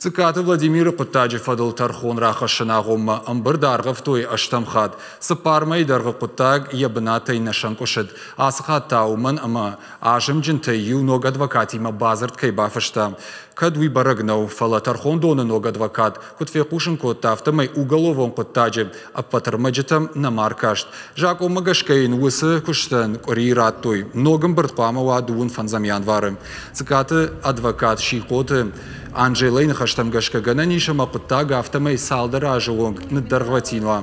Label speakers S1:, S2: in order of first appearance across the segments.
S1: Цъыккаты Владимиры хъуыддаджы фӕдыл тӕрхон рахӕссыны агъоммӕ ӕмбырд аргъӕвтой ӕстӕм хатт. 4 мӕйы дӕргъы хъуыддаг йӕ бынатӕй нӕ сӕнкъуысыд. Ацы хатт та уымӕн, ӕмӕ азымджынтӕй иу ног адвокатимӕ бадзырд кӕй бафыста. Кӕд уый бӕрӕг нӕу, фӕлӕ тӕрхондоны ног адвокат куыд фехъусын кодта, афтӕмӕй уголовон хъуыддаджы ӕппӕт ӕрмӕджытӕм нӕма ӕркаст. Закъонмӕ гӕсгӕ йын уыцы куыстӕн къуыри радтой. Ног ӕмбырд хъуамӕ уа 25 январы. Цъыккаты адвокат Сихъоты Анжелӕйы ныхӕстӕм гӕсгӕ гӕнӕн ис ӕмӕ хъуыддаг афтӕмӕй цалдӕр азы онг ныддӕргъвӕтин уа.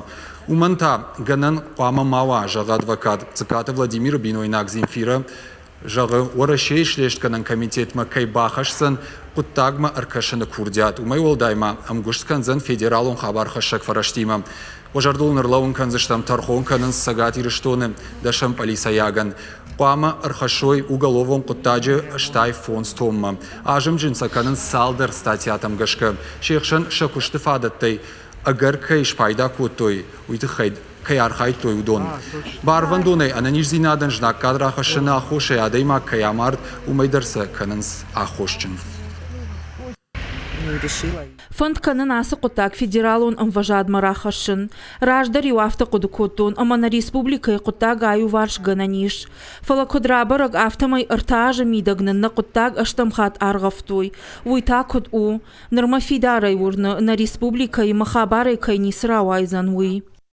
S1: Уымӕн та гӕнӕн хъуамӕ ма уа, зӕгъы адвокат. Цъыккаты Владимиры бинойнаг Земфирӕ зӕгъы, Уӕрӕсейы слестгӕнӕн комитетмӕ кӕй бахӕсдзӕн хъуыддагмӕ ӕркӕсыны курдиат. Уымӕй уӕлдай ма ӕмгуыст кӕндзӕн федералон хабархӕссӕг фӕрӕзтимӕ. Уӕ зӕрдыл нырлӕууын кӕндзыстӕм, тӕрхон кӕнынц Цӕгат Ирыстоны дӕсӕм пъӕлицӕйагӕн. Хъуамӕ ӕрхӕссой уголовон хъуыддаджы 85 томмӕ. Азымджын сӕ кӕнынц цалдӕр статьятӕм гӕсгӕ. Се хсӕн сӕ куысты фадӕттӕй ӕгӕр кӕй спайда кодтой, уый тыххӕй кӕй архайдтой, уыдон. Барвӕндонӕй ӕнӕниздзинадӕн знаггад рахӕссыны аххосӕй адӕймаг кӕй амард, уымӕй дӕр сӕ кӕнынц аххосджын.
S2: Фӕнд кӕнын ацы хъуыддаг федералон ӕмвӕзадмӕ рахӕссын. Раздӕр-иу афтӕ хъуыды кодтон, ӕмӕ нӕ республикӕйы хъуыддаг аиуварс гӕнӕн ис. Фӕлӕ куыд рабӕрӕг, афтӕмӕй 3 азы мидӕг нын нӕ хъуыддаг ӕстӕм хатт аргъӕвтой. Уый та куыд у? Нырмӕ фидарӕй уырны, нӕ республикӕйы мӕ хабарӕй кӕй ницы рауайдзӕн, уый.